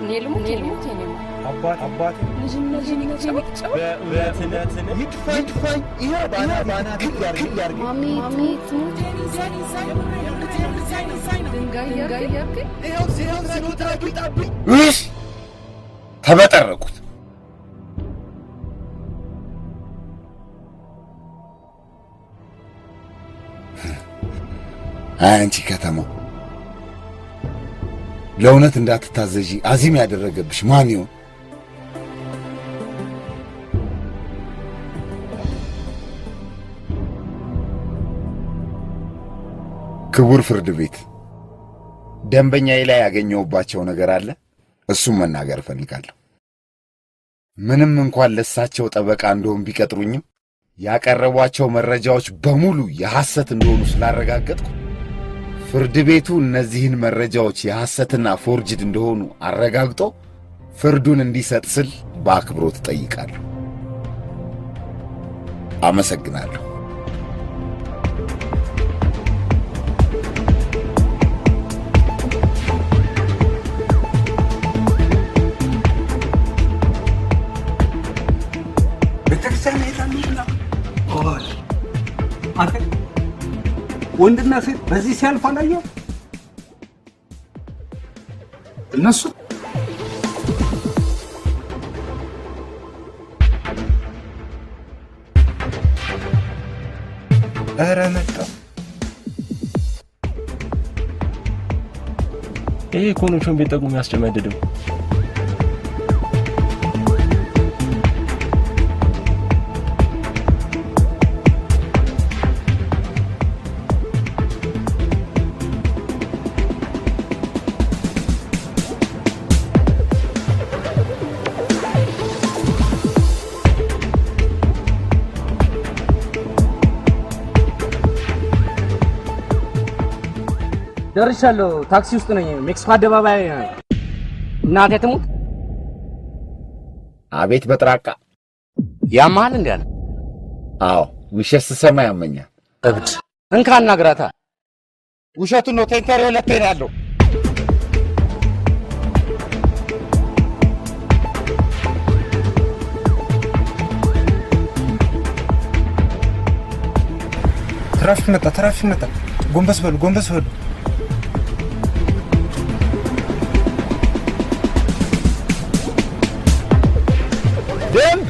እኔ ልሙት የኔ አባት አባት በእውነትን ይድፋኝ ይሄ ባና ባና ክል ያርግ ማሚ ትሙት ድንጋይ ያርግ ይሄው ሲኖትራክ ይጣብኝ እሽ ተበጠረቁት። አንቺ ከተማ ለእውነት እንዳትታዘዢ አዚም ያደረገብሽ ማን ይሆን? ክቡር ፍርድ ቤት ደንበኛዬ ላይ ያገኘሁባቸው ነገር አለ። እሱም መናገር እፈልጋለሁ። ምንም እንኳን ለሳቸው ጠበቃ እንደሆን ቢቀጥሩኝም ያቀረቧቸው መረጃዎች በሙሉ የሐሰት እንደሆኑ ስላረጋገጥኩ ፍርድ ቤቱ እነዚህን መረጃዎች የሐሰትና forged እንደሆኑ አረጋግጦ ፍርዱን እንዲሰጥ ስል በአክብሮት እጠይቃለሁ። አመሰግናለሁ። ቤተክርስቲያን ሄዳለሁ። ኦይ አንተ ወንድና ሴት በዚህ ሲያልፍ አላየኸውም? እነሱ ኧረ መጣ። ይሄ እኮ ነው ሾን ቤት ጠቁሞ ያስጨመደደው። ደርሻለሁ። ታክሲ ውስጥ ነኝ። ሜክሲኮ አደባባይ ነኝ። እናቴ ትሙት። አቤት በጥራቃ ያመሃል እንዴ አለ። አዎ ውሸት ስሰማ ያመኛል። እብድ እንካ አናግራታ። ውሸቱን ነው። ቴንተር ሁለቴ ነው ያለው። ትራፊክ መጣ፣ ትራፊክ መጣ። ጎንበስ በሉ፣ ጎንበስ በሉ። ደንብ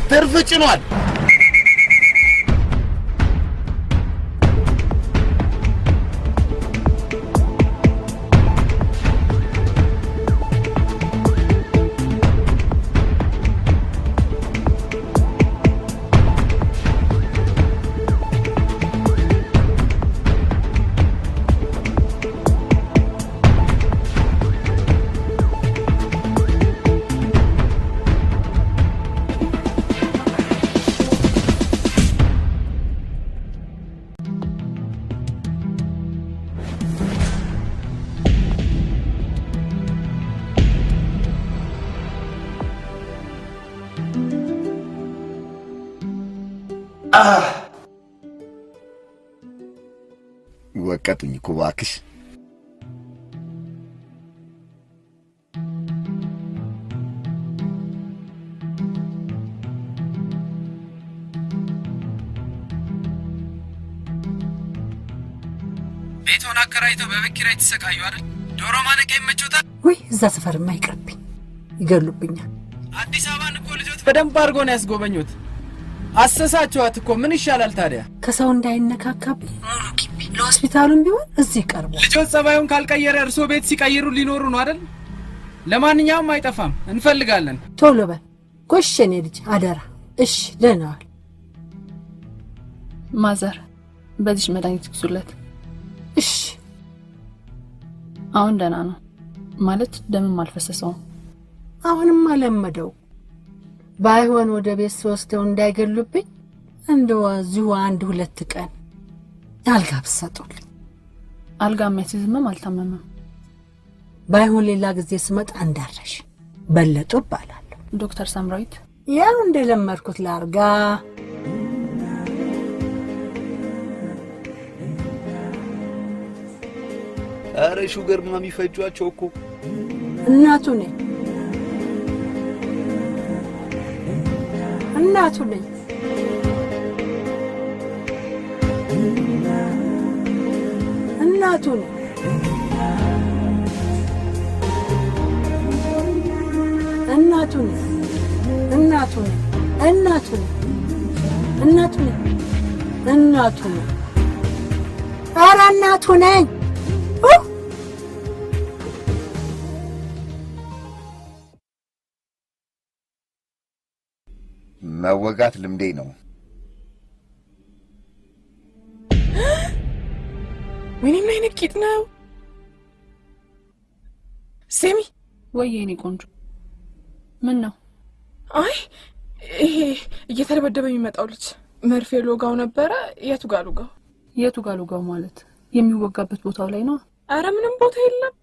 ትርፍ ጭኗል። ወቀጡኝ እኮ እባክሽ። ቤቶን አከራይተው በቤት ኪራይ ተሰቃዩ አይደል? ዶሮ ማነቂያ ይመቾታል። ውይ እዛ ሰፈርማ ይቅርብኝ፣ ይገሉብኛል። አዲስ አበባን እኮ ልጆት በደንብ አድርጎ ነው ያስጎበኙት። አሰሳችኋት እኮ ምን ይሻላል ታዲያ? ከሰው እንዳይነካካብኝ ሙሉ ግቢ ለሆስፒታሉም ቢሆን እዚህ ቀርቧል። ልጆት ጸባዩን ካልቀየረ እርሶ ቤት ሲቀይሩ ሊኖሩ ነው አይደል? ለማንኛውም አይጠፋም፣ እንፈልጋለን። ቶሎ በል ጎሽ የኔ ልጅ አደራ። እሺ ደህና ዋል። ማዘር በዚህ መድኃኒት ግዙለት። እሺ አሁን ደህና ነው ማለት ደምም አልፈሰሰውም። አሁንም አለመደው። ባይሆን ወደ ቤት ስወስደው እንዳይገሉብኝ እንደው እዚሁ አንድ ሁለት ቀን አልጋ ብትሰጡልኝ። አልጋ የሚያስይዝምም አልታመመም። ባይሆን ሌላ ጊዜ ስመጣ እንዳረሽ በለጡ እባላለሁ። ዶክተር ሳምራዊት ያው እንደለመድኩት ላርጋ። ኧረ ሹገር ማሚ ፈጇቸው እኮ። እናቱ ነኝ። እናቱ ነኝ። እናቱ ነኝ። እናቱ ነኝ። እናቱ ነኝ። እናቱ ነኝ። እናቱ ነኝ። እናቱ ነኝ። ኧረ እናቱ ነኝ። መወጋት ልምዴ ነው። ወይኔ ምን አይነት ቂጥ ነው? ስሚ። ወይ የኔ ቆንጆ፣ ምን ነው? አይ ይሄ እየተደበደበ የሚመጣው ልጅ መርፌ ልወጋው ነበረ። የቱ ጋር ልውጋው? የቱ ጋር ልውጋው ማለት የሚወጋበት ቦታው ላይ ነው። አረ ምንም ቦታ የለም፣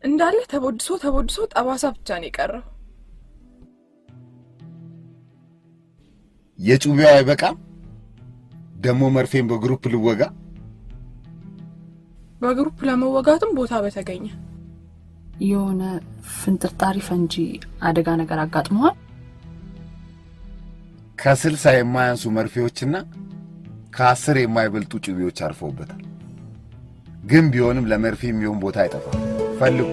እንዳለ ተቦድሶ ተቦድሶ ጠባሳ ብቻ ነው የቀረው። የጩቤው አይበቃም ደግሞ መርፌን በ group ልወጋ። በ group ለመወጋትም ቦታ በተገኘ። የሆነ ፍንጥርጣሪ ፈንጂ አደጋ ነገር አጋጥመዋል። ከ60 የማያንሱ መርፌዎችና ከ10 የማይበልጡ ጩቤዎች አርፈውበታል። ግን ቢሆንም ለመርፌ የሚሆን ቦታ አይጠፋም። ፈልጉ።